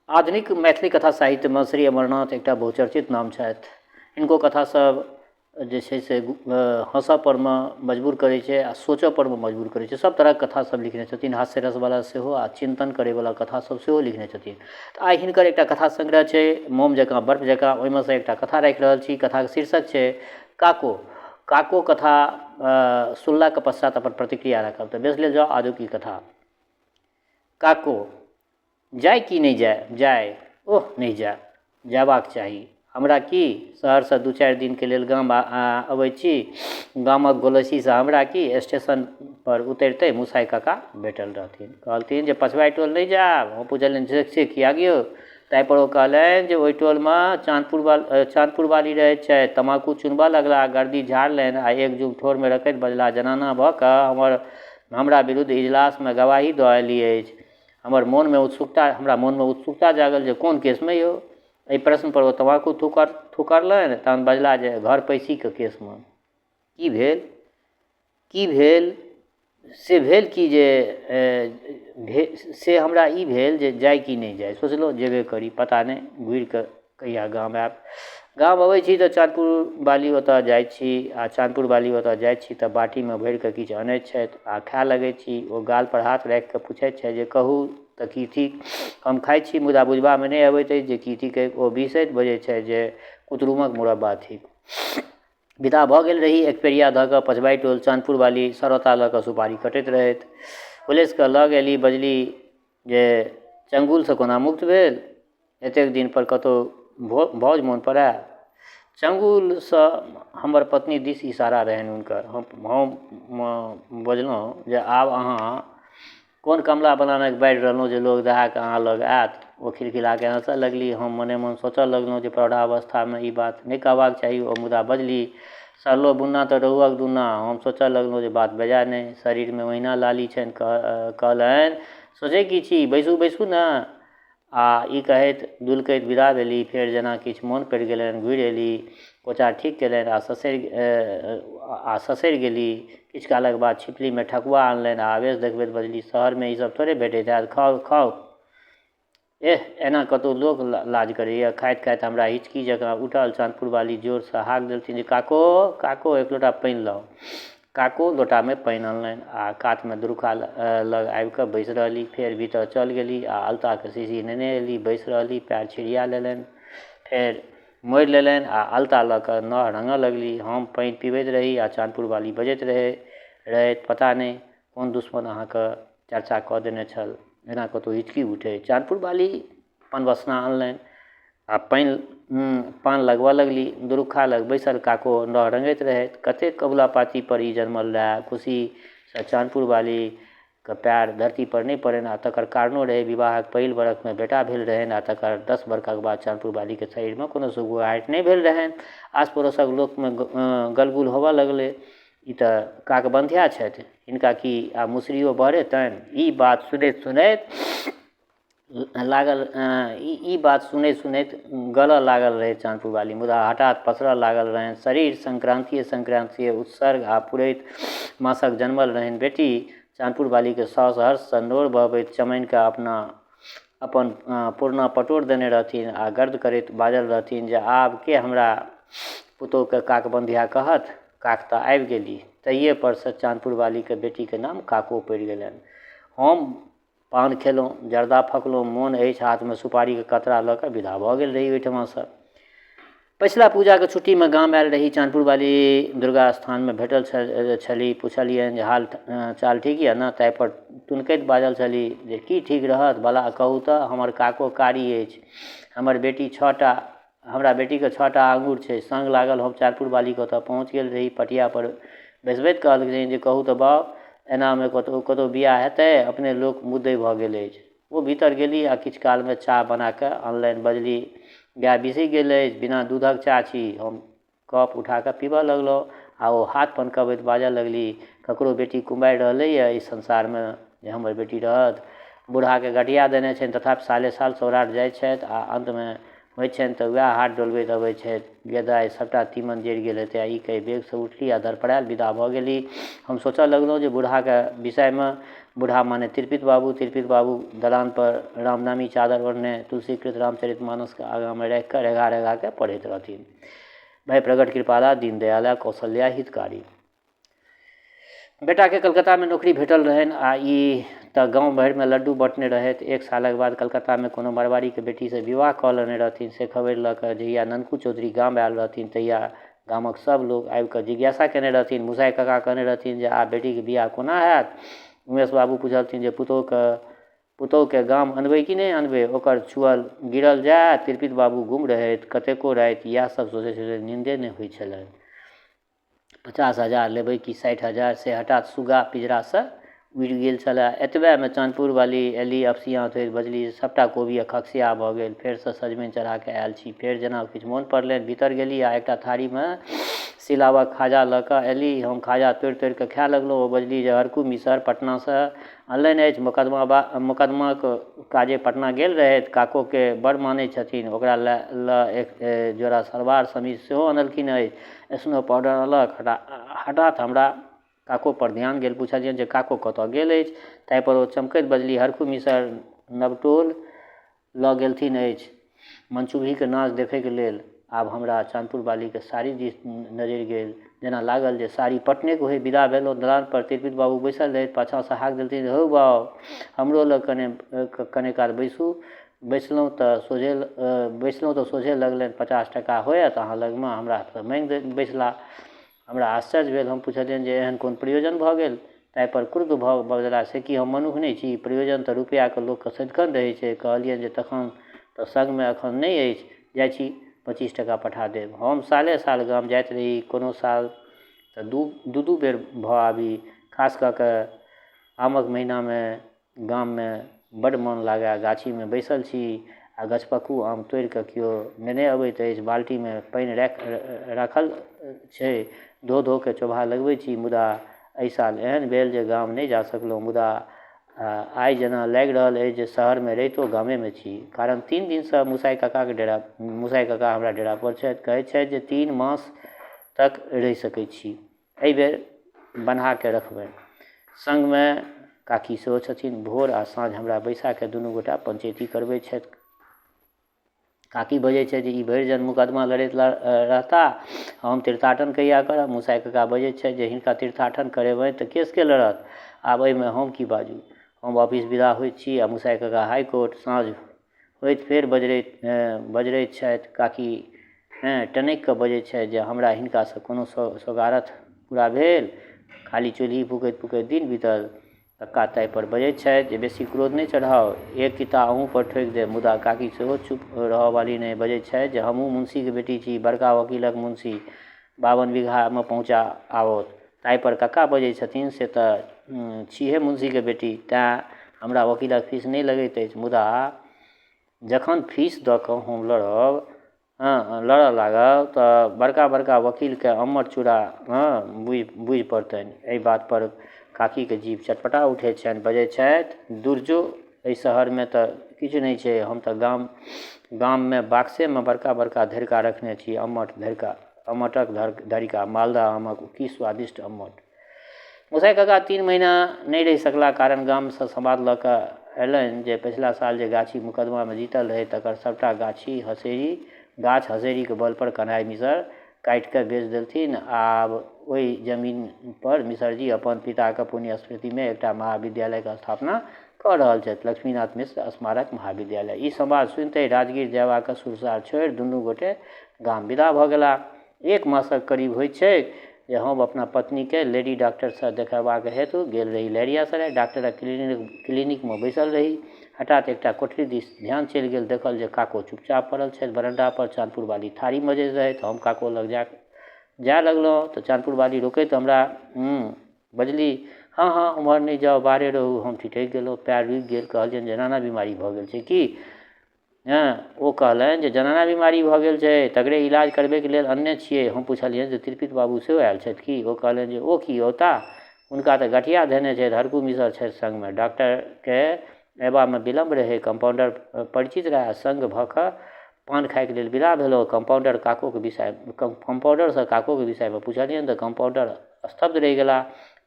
आधुनिक मैथिली कथा साहित्यमे श्री अमरनाथ एकटा बहुचर्चित नाम छथि। हिनको कथा सब जे छै से हँसऽ परमे मजबूर करै छै आ सोचऽ परमे मजबूर करै छै। सब तरहक कथा सब लिखने छथिन, हास्य रसवला सेहो आ चिन्तन करैवला कथा सब सेहो लिखने छथिन। तऽ आइ हिनकर एकटा कथा संग्रह छै मोम जकाँ बर्फ जकाँ, ओहिमे सँ एकटा कथा राखि रहल छी। कथाके शीर्षक छै काको। काको कथा सुनलाके पश्चात अपन प्रतिक्रिया राखब। तऽ बेस लेल जाउ आजुक ई कथा। काको जाय कि नहि जाय? जाय। ओह नहि जाय। जयबाक चाही। हमरा की? शहरसँ 2-4 दिनके लेल गाम अबैत छी। गामक गोलैसीसँ हमरा की? स्टेशनपर उतरिते मुसाइ काका भेटल रहथिन। कहलथिन जे पछबारि टोल नहि जायब। हम पुछलियनि जे से किएक यौ? ताहिपर ओ कहलनि जे ओहि टोलमे चाँदपुरवाली रहैत छथि। तमाकू चुनबऽ लगलाह, गर्दी झाड़लनि आ एक जुग ठोरमे रखैत बजलाह, जनाना भऽ कऽ हमरा विरुद्ध इजलासमे गवाही दऽ अयलीह अछि। हमर मोनमे उत्सुकता हमरा मोनमे उत्सुकता जागल जे कोन केसमे यौ? एहि प्रश्नपर ओ तमाकू थुकरलनि, तहन बजलाह जे घर पैसीके केसमे। की भेल? की भेल? से भेल कि जे से हमरा ई भेल जे जाइ कि नहि जाइ? सोचलहुँ जेबे करी, पता नहि घुरिकऽ कहिआ गाम आएब। गाम अबै छी तऽ चाँदपुरवाली ओतऽ जाइ छी आओर चाँदपुरवाली ओतऽ जाइ छी तऽ बाटीमे भरिकऽ किछु आनै छथि आओर खाइ लगै छी। ओ गालपर हाथ राखिकऽ पुछै छथि जे कहू तऽ की थिक? हम खाइ छी मुदा बुझबामे नहि अबैत अछि जे की थिकै। ओ बिसैत बजै छथि जे कुतरुमक मुरब्बा थिक। विदा भऽ गेल रही एकपेरिया धऽ कऽ पछबारि टोल। चाँदपुरवाली सरौता लऽ कऽ सुपारी कटैत रहथि। हुलसिकऽ लग अएली, बजली जे चङ्गुलसँ कोना मुक्त भेल? एतेक दिनपर कतहु भौज मोन पड़ए? चङ्गुलसँ हमर पत्नी दिस इशारा रहनि हुनकर। हम बजलहुँ जे आब अहाँ कोन कमला बलानक बाढ़ि रहलहुँ जे लोक दहाकऽ अहाँ लग आएत? ओ खिलखिलाके हँसऽ लगली। हम मने मन सोचऽ लगलहुँ जे प्रौढ़ावस्थामे ई बात नहि कहबाक चाही। ओ मुदा बजली, सड़लो बुन्ना तऽ रोहुअक दुन्ना। हम सोचऽ लगलहुँ जे बात बेजाय नहि, शरीरमे ओहिना लाली छनि। कहलनि, सोचै की छी? बैसू बैसू ने। आ ई कहैत दुलकैत विदा भेली। फेर जेना किछु मोन पड़ि गेलनि, घुरि अएली, कोचा ठीक कएलनि आ ससरि गेली। किछु कालक बाद छिपलीमे ठकुआ अनलनि आ आवेश देखबैत बजली, शहरमे ई सब थोड़े भेटैत हैत, खाउ खाउ। एह, एना कतहु लोक लाज करैए? खाइत खाइत हमरा हिचकी जकाँ उठल। चाँदपुरवाली जोरसँ हाक देलथिन जे काको काको, एक लोटा पानि लाउ। काको लोटामे पानि अनलनि आ कातमे दुरुखा लग आबिकऽ बैसि रहली। फेर भीतर चल गेली आ अलताके शीशी नेने अएली, बैसि रहली, पएर छिड़िया लेलनि, फेर मोड़ि लेलनि आ अलता लऽ कऽ नह रङ्गऽ लगली। हम पानि पिबैत रही आ चाँदपुरवाली बजैत रहथि, पता नहि कोन दुश्मन अहाँके चर्चा कऽ देने छल, एना कतहु हिचकी उठै? चाँदपुरवाली पनबसना अनलनि आ पानि पान लगबऽ लगली। दुरुखा लग बैसल काको नह रङ्गैत रहथि। कतेक कबुला पातीपर ई जनमल रहए। खुशीसँ चाँदपुरवालीके पएर धरतीपर नहि पड़नि आ तकर कारणो रहै। विवाहक पहिल बरखमे बेटा भेल रहनि आ तकर 10 बरखक बाद चाँदपुरवालीके शरीरमे कोनो सुगबुगाहटि नहि भेल रहनि। आस पड़ोसक लोकमे गलगुल होबऽ लगलै, ई तऽ काकबन्धिया छथि, हिनका की आब मुसरियो बहरेतनि? ई बात सुनैत सुनैत लागल ई बात सुनैत सुनैत गलऽ लागल रहै चाँदपुरवाली, मुदा हठात पसरऽ लागल रहनि शरीर। संक्रान्तिए संक्रान्तिए उत्सर्ग आ पुरैत मासक जनमल रहनि बेटी। चाँदपुरवालीके साउस हर्षसँ नोर बहबैत चमैनके अपन पुरना पटोर देने रहथिन आ गर्द करैत बाजल रहथिन जे आब के हमरा पुतोहुके काकबन्धिया कहत? काक तऽ आबि गेली। तहिए परसँ चाँदपुरवालीके बेटीके नाम काको पड़ि गेलनि। हम पान खेलहुँ, जर्दा फकलहुँ, मोन अछि हाथमे सुपारीके कतरा लऽ कऽ विदा भऽ गेल रही ओहिठमासँ। पछिला पूजाके छुट्टीमे गाम आयल रही। चाँदपुरवाली दुर्गा स्थानमे भेटल छली। पुछलियनि जे हाल चाल ठीक यऽ ने? ताहिपर तुनकैत बाजल छली जे की ठीक रहत भला कहू तऽ? हमर काको कारी अछि, हमर बेटी 6टा, हमरा बेटीके 6टा आङ्गुर छै। सङ्ग लागल हम चाँदपुरवालीके ओतऽ पहुँच गेल रही। पटियापर बैसबैत कहलखिन जे कहू तऽ बाउ, एनामे कतहु कतहु बिआह हेतै? अपने लोक मुद्दै भऽ गेल अछि। ओ भीतर गेली आ किछु कालमे चाह बनाकऽ अनलनि। बजली, गाय बिसरि गेल अछि, बिना दूधक चाह छी। हम कप उठाकऽ पीबऽ लगलहुँ आ ओ हाथ फनकबैत बाजऽ लगली, ककरो बेटी कुमारि रहलैए एहि संसारमे जे हमर बेटी रहत? बूढ़ाके गठिया देने छनि, तथापि साले साल सौराठ जाइ छथि आ अन्तमे होइ छनि तऽ वएह हाथ डोलबैत अबै छथि। गे दाइ, सभटा तीमन जरि गेल हेतै। आ ई कहि बेगसँ उठली आ धड़फड़ायल विदा भऽ गेली। हम सोचऽ लगलहुँ जे बूढ़ाके विषयमे बूढ़ा माने तिरपित बाबू। तिरपित बाबू दलानपर रामनामी चादर ओढ़ने तुलसीकृत रामचरित मानसके आगाँमे राखिकऽ रेघा रेघाके पढ़ैत रहथिन। भाइ प्रगट कृपाला दीनदयाला कौशल्या हितकारी। बेटाके कलकत्तामे नौकरी भेटल रहनि आ ई तऽ गाँव भरिमे लड्डू बँटने रहथि। एक सालक बाद कलकत्तामे कोनो मारवाड़ीके बेटीसँ विवाह कऽ लेने रहथिन। से खबरि लऽ कऽ जहिया ननकू चौधरी गाम आयल रहथिन तहिया गामक सब लोक आबिकऽ जिज्ञासा केने रहथिन। मुसाइ काका कहने रहथिन जे आब बेटीके बियाह कोना हैत। उमेश बाबू पुछलथिन जे पुतोहुके गाम अनबै कि नहि अनबै, ओकर छुअल गिरल जाय। तिरपित बाबू गुम रहथि। कतेको राति इएह सब सोचैत सोचैत नींदे नहि होइत छलनि। 50,000 लेबै कि 60,000, से हठात सुग्गा पिजरासँ उड़ि गेल छलए। एतबेमे चाँदपुरवाली अयली, अपसियाँत होइत बजली, सभटा कोबी खकसिया भऽ गेल, फेरसँ सजमनि चढ़ाकऽ आयल छी। फेर जेना किछु मोन पड़लनि, भीतर गेली आ एकटा थारीमे सिलावक खाजा लऽ कऽ अयली। हम खाजा तोड़ि तोड़िकऽ खाए लगलहुँ। ओ बजली जे हरकू मिसर पटनासँ अनलनि अछि, मोकदमाक काजे पटना गेल रहथि, काकोके बड़ मानै छथिन, ओकरा लऽ एक जोड़ा सलवार समीज सेहो अनलखिन अछि, स्नो पाउडर अलग। हठात हमरा काको पर ध्यान गेल। पुछलियनि जे काको कतऽ गेल अछि। ताहिपर ओ चमकैत बजली, हरखू मिसर नवटोल लऽ गेलथिन अछि मनचुभीके नाच देखैके लेल। आब हमरा चाँदपुरवालीके साड़ी दिस नजरि गेल, जेना लागल जे साड़ी पटनेके होइ। विदा भेलहुँ। दलानपर तिरपित बाबू बैसल रहथि। पाछाँसँ हाक देलथिन, हौ बाउ, हमरो लग कने काल बैसू। बैसलहुँ तऽ सोझे लगलनि, 50 टाका होयत अहाँ लगमे? हमरा तऽ माँगि बैसला। हमरा आश्चर्य भेल। हम पुछलियनि जे एहन कोन प्रयोजन भऽ गेल? ताहिपर क्रुद्ध भऽ बजला, से कि हम मनुख नहि छी? प्रयोजन तऽ रुपैआके लोकके सदिखन रहै छै। कहलियनि जे तखन तऽ सङ्गमे एखन नहि अछि, जाइ छी 25 टाका पठा देब। हम साले साल गाम जाइत रही, कोनो साल तऽ दू दू बेर भऽ आबी। खास कऽ कऽ आमक महिनामे गाममे बड्ड मोन लागए। गाछीमे बैसल छी आ गछपक्कू आम तोड़िकऽ केओ नेने अबैत अछि, बाल्टीमे पानि राखल छै, धो धोके चोभा लगबै छी। मुदा एहि साल एहन भेल जे गाम नहि जा सकलहुँ। मुदा आइ जेना लागि रहल अछि जे शहरमे रहितो गामेमे छी। कारण 3 दिनसँ मुसाइ काकाके डेरा, मुसाइ काका हमरा डेरापर छथि, कहै छथि जे 3 मास तक रहि सकै छी, एहिबेर बन्हाके रखबनि। सङ्गमे काकी सेहो छथिन। भोर आ साँझ हमरा बैसाके दुनू गोटा पंचैती करबै छथि। काकी बजै छै जे ई भरि जन्म मुकदमा लड़ैत रहता, हम तीर्थाटन कहिया करब? मुसाइ काका बजै छथि जे हिनका तीर्थाटन करेबै तऽ केस के लड़त? आब एहिमे हम की बाजू? हम ऑफिस विदा होइत छी आ मुसाइ काका हाई कोर्ट। साँझ होइत फेर बजरैत छथि। काकी टनकि कऽ बजै छथि जे हमरा हिनकासँ कोनो सोगारथ पूरा भेल? खाली चूल्हि फूकैत फूकैत दिन बीतल। कक्का ताहिपर बजैत छथि जे बेसी क्रोध नहि चढ़ाउ, एक किता अहूँपर ठोकि देब। मुदा काकी सेहो चुप रहऽवाली नहि, बजैत छथि जे हमहूँ मुंशीके बेटी छी, बड़का वकीलक मुंशी 52 बीघामे पहुँचा आओत। ताहिपर कक्का बजै छथिन, से तऽ छीहे मुंशीके बेटी, तेँ हमरा वकीलक फीस नहि लगैत अछि। मुदा जखन फीस दऽ कऽ हम लड़ब, हँ लड़ऽ लागब तऽ बड़का बड़का वकीलके अम्मट चूड़ा हँ बुझि पड़तनि। एहि बातपर काकीके जीभ चटपटा उठै छनि। बजै छथि, दुरजो, एहि शहरमे तऽ किछु नहि छै, हम तऽ गाममे बाक्सेमे बड़का बड़का धरिका रखने छी, अम्मट धरिका, अम्मटक धरिका, मालदह आमक की स्वादिष्ट अम्मट। मुसाइ काका 3 महीना नहि रहि सकला, कारण गामसँ समाद लऽ कऽ अयलनि जे पछिला साल जे गाछी मुकदमामे जीतल रहै तकर सभटा गाछ हसेरीके बलपर कन्हाइ मिसर काटिकऽ बेच देलथिन। आब ओहि जमीनपर मिसरजी अपन पिताके पुण्य स्मृतिमे एकटा महाविद्यालयके स्थापना कऽ रहल छथि, लक्ष्मीनाथ मिश्र स्मारक महाविद्यालय। ई समाद सुनिते राजगीर जयबाक सुरसार छोड़ि दुनू गोटे गाम विदा भऽ गेला। 1 मासक करीब होइत छै जे हम अपना पत्नीके लेडी डॉक्टरसँ देखेबाक हेतु गेल रही लहेरियासराय। डॉक्टरक क्लिनिकमे बैसल रही। हठात एकटा कोठरी दिस ध्यान चलि गेल। देखल जे काको चुपचाप पड़ल छथि बरण्डापर। चाँदपुरवाली थारी मजैत रहथि। हम काको लग जाय लगलहुँ तऽ चाँदपुरवाली रोकैत हमरा बजली, हँ हँ उम्हर नहि जाउ, बाहरे रहू। हम ठिठकि गेलहुँ, पैर रुकि गेल। कहलियनि जनाना बीमारी भऽ गेल छै की? हँ, ओ कहलनि जे जनाना बीमारी भऽ गेल छै, तकरे इलाज करबैके लेल अनने छियै। हम पुछलियनि जे तिरपित बाबू सेहो आयल छथि की? ओ कहलनि जे ओ की औता, हुनका तऽ गठिया धेने छथि, हरकू मिसर छथि सङ्गमे। डॉक्टरके अयबामे विलम्ब रहै, कम्पाउण्डर परिचित रहए, सङ्ग भऽ कऽ पान खाइके लेल विदा भेलहुँ। कम्पाउण्डरसँ काकोके विषयमे पुछलियनि तऽ कम्पाउण्डर स्तब्ध रहि गेला।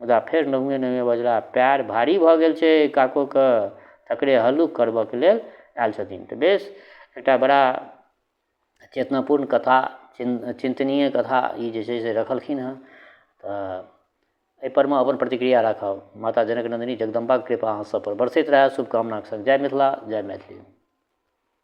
मुदा फेर नहुएँ नहुएँ बजलाह, पएर भारी भऽ गेल छै काकोके, तकरे हल्लुक करबऽके लेल आयल छथिन। तऽ बेस, एकटा बड़ा चेतनापूर्ण कथा, चिन्तनीय कथा ई जे छै से रखलखिन हेँ। तऽ एहिपर मे अपन प्रतिक्रिया राखब। माता जनक नन्दिनी जगदम्बाके कृपा अहाँ सभपर बरसैत रहए, शुभकामनाके सङ्ग। जय मिथिला, जय मैथिली।